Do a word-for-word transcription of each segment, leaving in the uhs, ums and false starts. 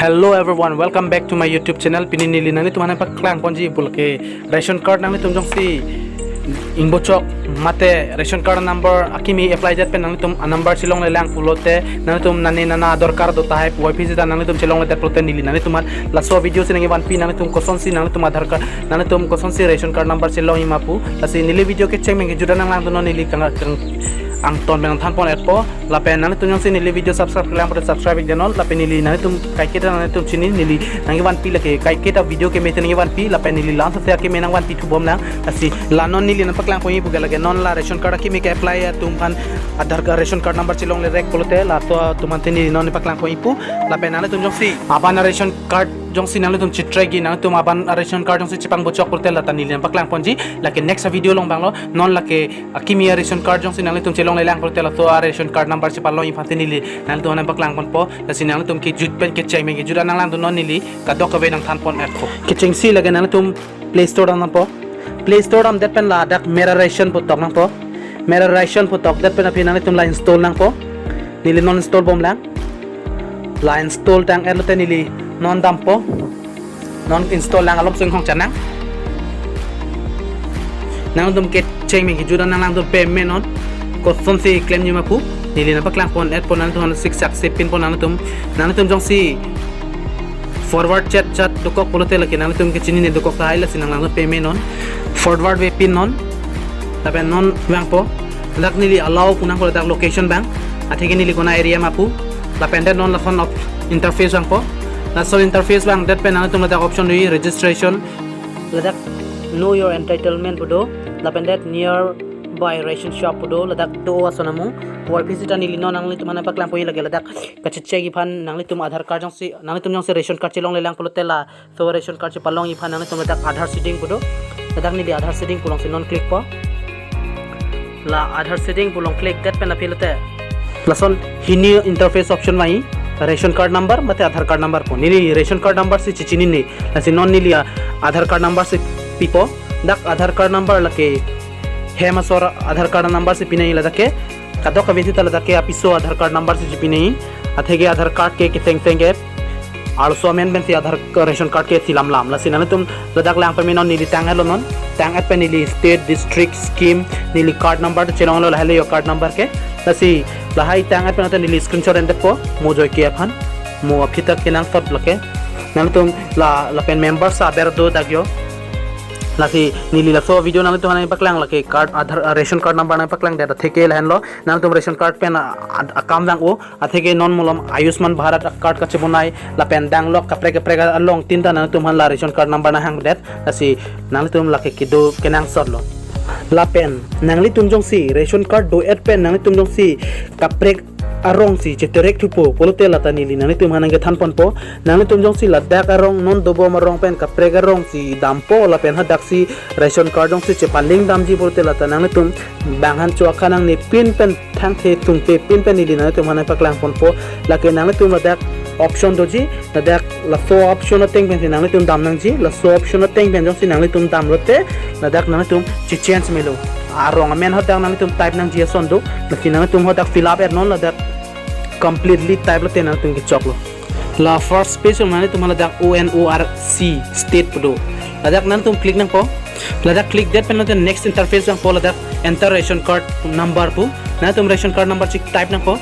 Hello everyone, welcome back to my YouTube channel. Pini neli nanglitum aphan paklang ponji pu lake ration card nanglitum jongsi ingbochok mate ration card number akimi apply det pen nanglitum a number chelongle lang pulote nanglitum nane nana dorkar do tahai puvoiphit sita nanglitum chelongledet pulote neli nanglitum aphan laso video si nangkevanpi, nanglitum kosonsi nanglitum Aadhaar card, nanglitum kosonsi ration card number chelongji ma pu. Lasi neli video kecheng pen kejut an nanglangdunnon, neli kang kang angton pen nangthan pon-etpo. Lapen nanglitum jongsi neli video subscribe kelang pura subscribe ikdunnon. Lapen neli nanglitum kaiketa nanglitum chini, neli nangkevanpi lake kaiketa video keme te nangkevanpi. Lapen neli lam sate akimi nangvanpi thubom lang. Lasi la non neli nangpaklang ponji pu ke lake non la ration card akimi ke-apply atum aphan, Aadhaar card, ration card number chelongle rek pulote laso atum aphan te neli non nangpaklang ponji pu. Lapen nanglitum jongsi aban ration card jongsi nanglitum chetrackji, nanglitum aban ration card jongsi chepangbochok pulote lata neli nangpaklang ponji. Lake next video along vanglo, non lake akimi ration card jongsi nanglitum chelongle lang pulote laso ration card number chepalongji aphan te neli nanglitum aphan nangpaklang ponpo. Lasi nanglitum kejut pen kecheng pen kejut an nanglangdunnon, neli kadokave nangthan pon-etpo. Kechengsi lake nanglitum Play Store dam nangpo. Play Store damdet pen ladak Mera Ration pu tok nangpo. Mera Ration pu tokdet pen aphi nanglitum la install nangpo. Neli non install bom lang. La install tang-et lote neli non dampo. Non install lang, alom sung hong chanang. Nanglitum kecheng pen kejut an nanglangdun pame non. Kosonsi klemji ma pu neli nangpaklang pon-etpo, nanglitum aphan siksak si pin pon nanglitum. Nanglitum jongsi forward chat chat dokok pulote lake nanglitum kechinine dokok tahai, lasi nanglangdun pame non. Forward ve pin non. Lapen non vangpo. Ladak neli allow pu nangpo, ladak location abang. Atheke neli kona area ma pu. Lapen det non lason op interface vangpo. Lason interface vangdet pen nanglitum ladak option do, registration. Ladak know your entitlement pu do. Lapen det nearby ration shop pu do. Ladak do ason amung. Puvoiphit sita neli non nanglitum aphan nangpaklang ponji lake ladak kachecheckji aphan nanglitum Aadhaar card jongsi, nanglitum jongsi ration card chelongle lang pulote laso ration card chepalongji aphan nanglitum ladak Aadhaar seeding pu do. Ladak neli Aadhaar seeding pu alongsi non click po. La Aadhaar seeding pu along click det pen aphi lote lason hini interface option vangji, ration card number mate Aadhaar card number pu. Neli ration card number si chechinine. Lasi non neli a Aadhaar card number si pipo. Dak Aadhaar card number lake hem asor Aadhaar card number si pinangji ladak ke. Kadokave sita ladak ke apiso Aadhaar card number si chepinangji. Atheke Aadhaar card ke kethengtheng ke arloso amen pensi Aadhaar ration card ke silam lam. Lasi nanglitum ladak lang pame non, neli tang-etlo non. Tang-et pen neli state, district, scheme, neli card number ta chelonglo, lahelo yo card number ke. Lasi lahai tang-et pen ata neli screenshot endetpo, mo joike aphan, mo aphi ta kenangsot lake. Nanglitum la, lapen members aber do dak yo. Lasi neli laso video nanglitum aphan nangpaklang lake card, Aadhaar, ah, ration card number nangpaklangdet atheke lahenlo. Nanglitum ration card pen a, a, akam vang-o, atheke non malom Ayushman Bharat card kachebonai, lapen danglok kaprek kaprek along tin ta nanglitum aphan la ration card number nanghangdet. Lasi nanglitum lake kedo kenangsotlo. Lapen nanglitum jongsi ration card do-et pen nanglitum jongsi kaprek arong si cheterek thupo pulote lata neli nanglitum aphan nangkethan ponpo. Nanglitum jongsi ladak arong non dobom arong pen kaprek arong si dampo lapen hadaksi ration card jongsi chepaling damji pulote lata nanglitum bang han cho akha nangne pin pen thangthe thungthe pin pen neli nanglitum aphan nangpaklang ponpo. Lake nanglitum ladak option doji, ladak laso option ateng pensi nanglitum dam nangji, laso option ateng pen jongsi nanglitum damlote ladak nanglitum chechange melo. Arong amen hadak nanglitum type nangji ason do, lasi nanglitum hadak fill up-et non, ladak completely type lote nanglitum kechoklo. La first page along nanglitum ladak O N O R C state pu do. Ladak nanglitum click nangpo. Ladak click det pen nanglitum next interface vangpo, ladak enter ration card number pu. Nanglitum ration card number chetype nangpo.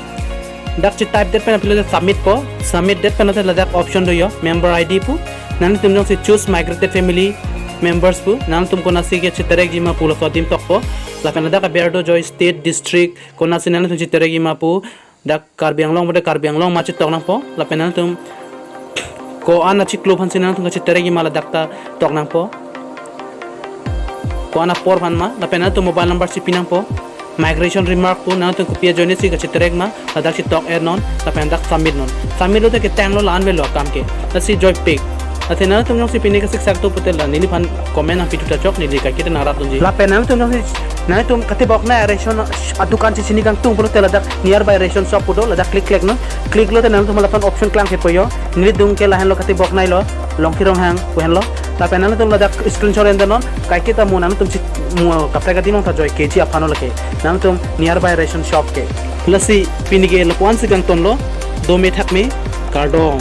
Dak chetype det pen aphi ladak submit po. Submit det pen nanglitum ladak option do yo, member I D pu. Nanglitum jongsi choose migrated family members pu. Nanglitum konatsi ke cheterekji ma pu laso adim tokpo. Lapen ladak aber do joy state, district, konatsi nanglitum cheterekji ma pu. Dak Karbi Anglong pute Karbi Anglong ma chetok nangpo. Lapen nanglitum ko-an achiklo aphansi nanglitum kacheterekji ma ladak ta tok nangpo. Ko-an apor aphan ma, lapen nanglitum mobile number si pi nangpo. Migration remark pu nanglitum kopi ajoine si kacheterek ma, ladak chetok-et non, lapen dak submit non. Submit lote ketanglo, la-an avelo akam ke. Lasi joypik. Athe nanglitum jongsi pine kasiksak do pute la neliphan comment nangpithu ta chok, neli kaiketa nangrapdunji. Lapen nanglitum jongsi, nanglitum katebok na ration adukan chechini kangtung pulote ladak nearby ration shop pu do, ladak click click non. Click lote nanglitum lapen option klangthepo yo. Neli dung ke lahenlo, katebok nailo, Longki Ronghang pu henlo. Lapen nanglitum ladak screenshot endet non, kaiketa mo nanglitum chi mo kaprek adim along ta joike ji aphan lo ke. Nanglitum nearby ration shop ke. Lasi pini ke lapu-an si kangtonlo, dome thakme, kardom.